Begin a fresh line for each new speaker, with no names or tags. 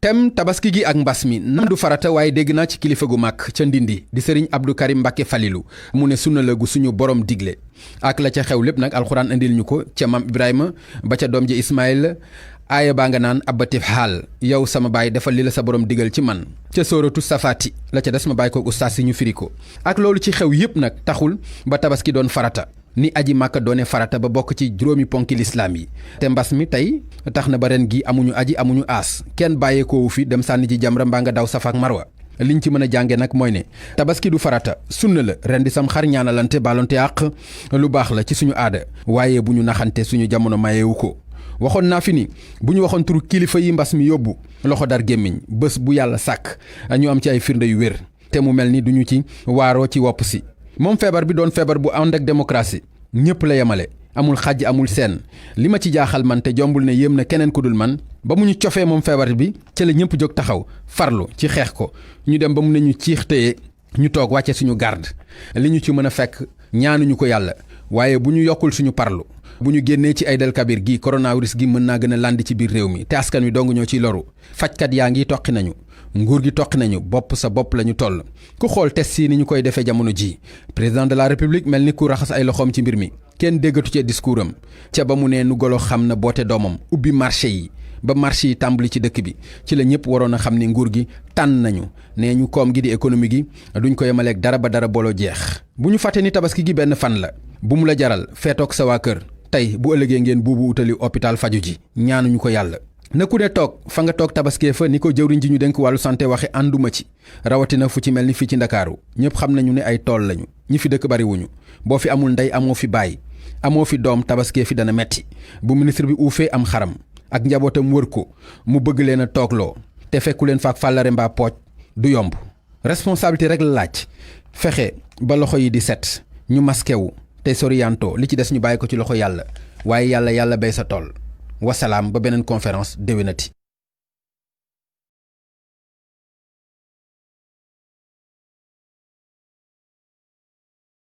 tem tabaski gi ak mbas mi nam du farata waaye dégg naa ci kilifa gu mag ca Ndindi di sëriñ Abdou Karim Mbacke Falilou mu ne sunna la gu suñu borom digle ak la ca xew lépp nag alxuraan indil ñu ko ca maam Ibrahima ba ca doom ji Ismaïl aaya baa nga naan abbatif xaal yow sama baay defal li la sa borom digal ci man ca sóoratu safaati la ca des ma bàyyi ko ustaas si ñu firi ko ak loolu ci xew yëpp nag taxul ba tabaski doon farata ni aji màkka doone farata ba bokk ci juróomi ponki lislaam yi te mbas mi tey tax na ba ren gi amuñu aji amuñu aas kenn bàyyeekoowu fi dem sànni ji jamra mbaa nga daw safa ak marwa liñ ci mën a jànge nag mooy ne tabaski du farata sunna la ren di sam xar ñaanalante baalonte àq lu baax la ci suñu aada waaye bu ñu naxante suñu jamono mayewu ko waxoon naa fi ni bu ñu waxoon turu kilifa yi mbas mi yóbbu loxo dar gémmiñ bés bu yàlla sàkk ñu am ci ay firnde yu wér te mu mel ni duñu ci waaroo ci wopp si moom feebar bi doon feebar bu ànd ak démocratie ñëpp la yemale amul xàjj amul seen li ma ci jaaxal man te jombul ne yéem na keneen ku dul man ba mu ñu cofee moom feebar bi ca la ñëpp jóg taxaw farlu ci xeex ko ñu dem ba mu ne ñu ciix téye ñu toog wàcce suñu garde li ñu ci mën a fekk ñaanuñu ko yàlla waaye bu ñu yokkul suñu parlu bu ñu génnee ci Aïd el Kabir gi coronavirus gi mën naa gën a landi ci biir réew mi te askan wi dong ñoo ciy loru fajkat yaa ngi toqi nañu nguur gi toqi nañu bopp sa bopp la ñu toll ku xool test yi ni ñu koy defee jamono ji président de la république mel ni ku raxas ay loxoom ci mbir mi kenn déggatu ci discours am ca ba mu ne nu golo xam na boote doomam ubbi marché yi ba marché yi tàmbali ci dëkk bi ci la ñëpp waroon a xam ni nguur gi tànn nañu nee ñu koom gi di économie gi duñ ko yemaleeg dara ba dara booloo jeex bu ñu fàtte ni tabaski gi benn fan la bu mu la jaral feetoog sa waa kër tey bu ëllëgee ngeen buubu utali hôpital faju ji ñaanuñu ko yàlla na ku ne toog fa nga toog tabaskee fa ni ko jëwriñ ji ñu dénk wàllu santé waxe ànduma ci rawatina fu ci mel ni fii ci ndakaaru ñëpp xam nañu ne ay tool lañu ñi fi dëkk bariwuñu boo fi amul ndey amoo fi baay amoo fi doom tabaskee fi dana metti bu ministre bi uufee am xaram ak njabootam wër ko mu bëgg leen a toogloo te fekku leen faak fàllare mbaa pooj du yomb responsabilité rek la laaj fexe ba loxo yi di set ñu masqué wu te soriyanto li ci des ñu bàyyi ko ci loxo yàlla waaye yàlla bay sa tool wasalaam ba beneen conférence déwénati